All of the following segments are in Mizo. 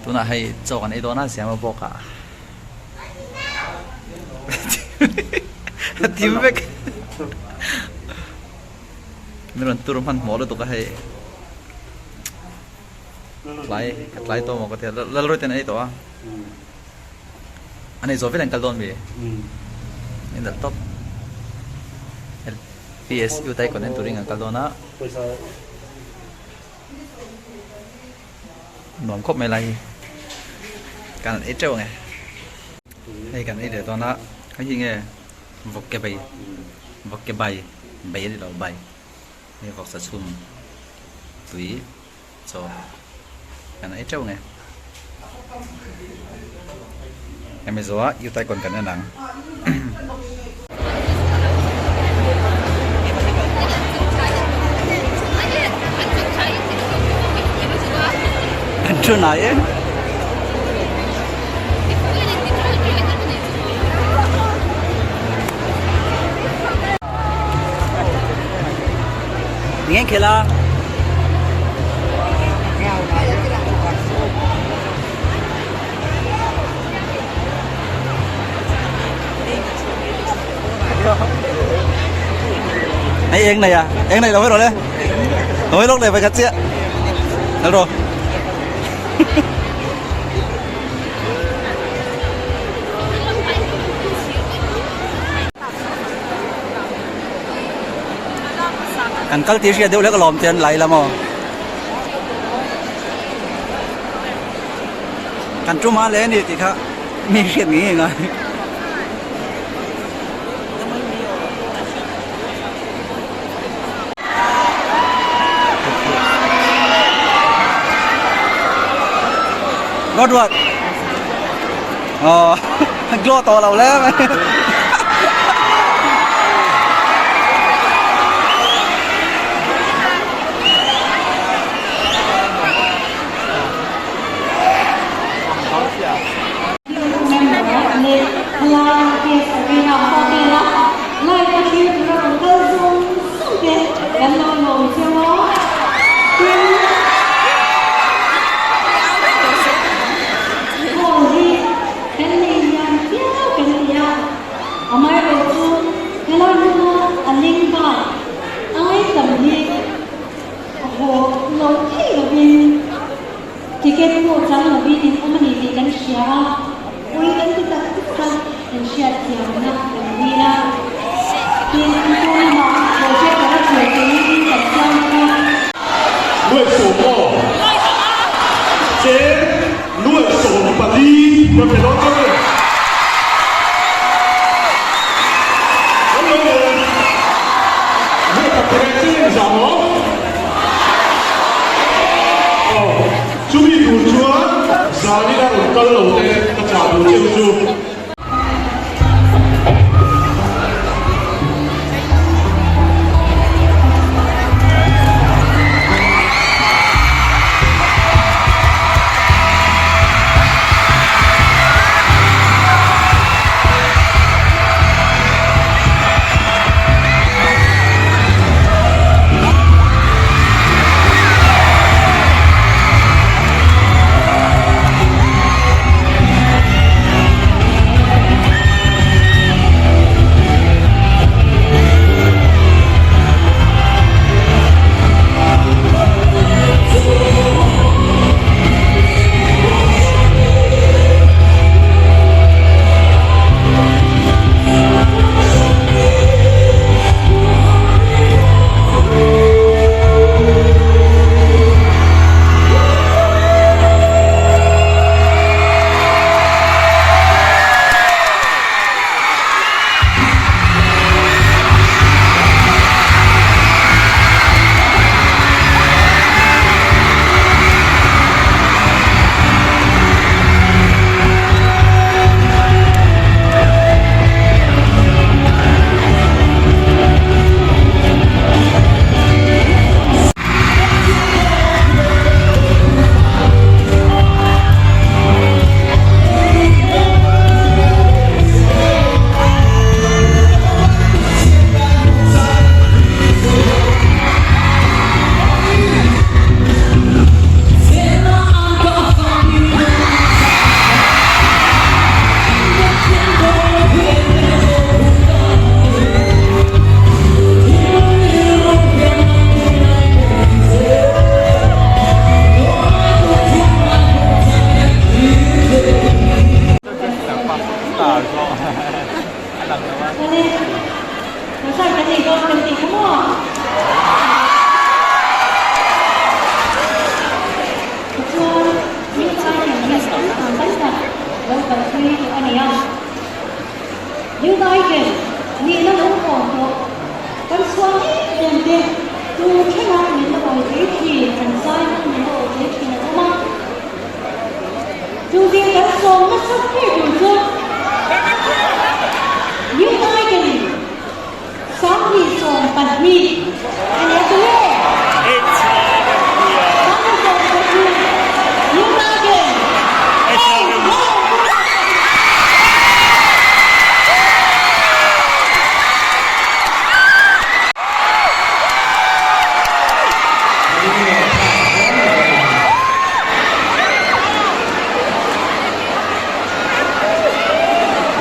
Tunah hei chaw kan ei dawn a Siama bawk ah a tim vek min rawn tur hmanhmawh lutuk a hei tlai ka tlai tawh maw ka ti a Lalruaiten a ei tawh a a nei zawh vel an kal dawn mi in dal tawp PSU taekwondo en turin an kal dawn a. Nuam khawp mai lai hi kan ei teuh ang e hei kan ei leh dawn a hei hi nge vawk ke bai vawk ke bai bai a ni lo bai hei vawk sa chhum tui chaw kan ei teuh ang e hemi zawh a utaikon kan en ang. An thu nai e. Ngen khela. Hei eng nei à? Eng nei lo hết rồi đấy. Thôi lúc này phải cắt chia. Được rồi. Kan kal tih hriat deuh hlek alawm te an lai lam aw. Kan tum a le a ni tih kha mi hriat ngei ngei ngai. Ruat ruat. Ờ, glow to lo le mai. Ticket pawh chang lovin in awm a ni tih kan hria a, ui kan ti tak tak a, kan hriat thiamna kan dil a. Tin, tun lamah projector a thlir turin kan siam bawk a. Nuaih sawm aw cheng nuaih 14 ka pe dawn chauh e. Kan lo leh nuaih khat pe leh cheng zah maw? Aw, chumi tur chuan zanin a rawn kal lo te ka chah duh cheu chu. lo kalpui tawh a ni a. United nihna lo awm tawh kan chhuah em em te tu thlenga min la awi thei thin, kan zai hmang min la awi thei thin an awm a. Chu zing kan sawm nasa ber tur chu United 12 a nia chu le. 20 20 United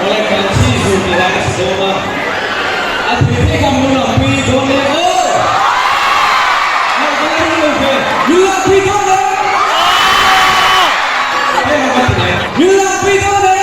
Awle kan thi zur ti lai a si dawn a, a thei thei kha min rawn pui dawn e aw! Ngaihdan a ni lo ve, min rawn pui dawn e! Hei han va ti leh, min rawn pui dawn e!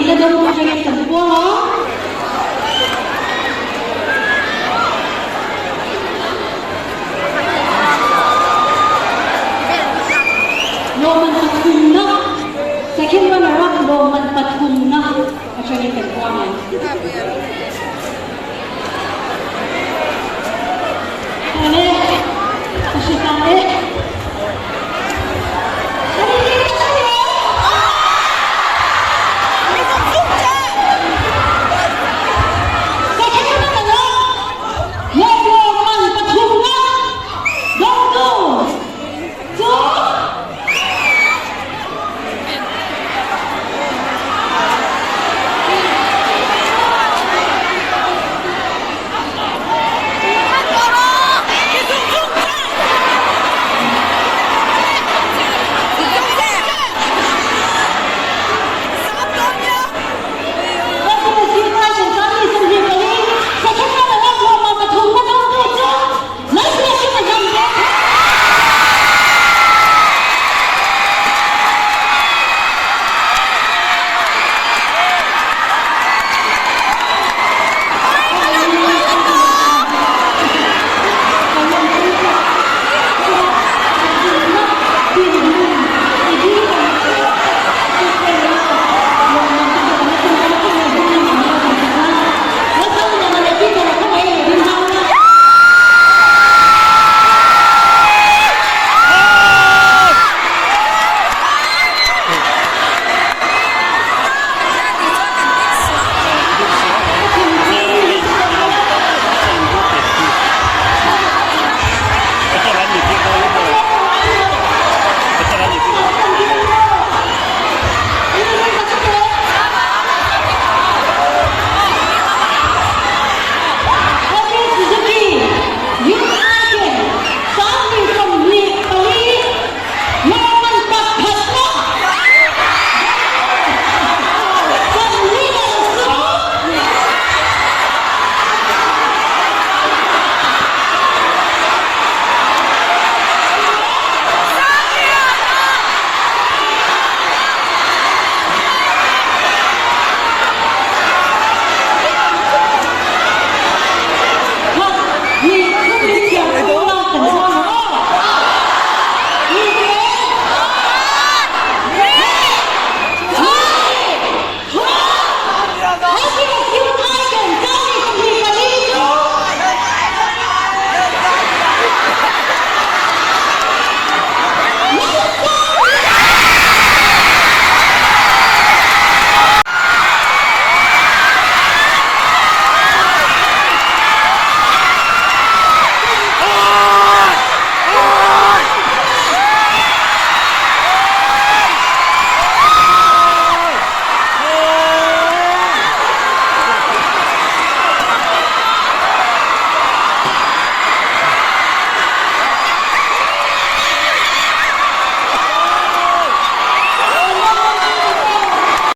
hnihna dawng atangin kan puang a. Lawmman pathumna, Second runner up lawmman pathumna atangin kan puang ang. Awle, ka hre ta e.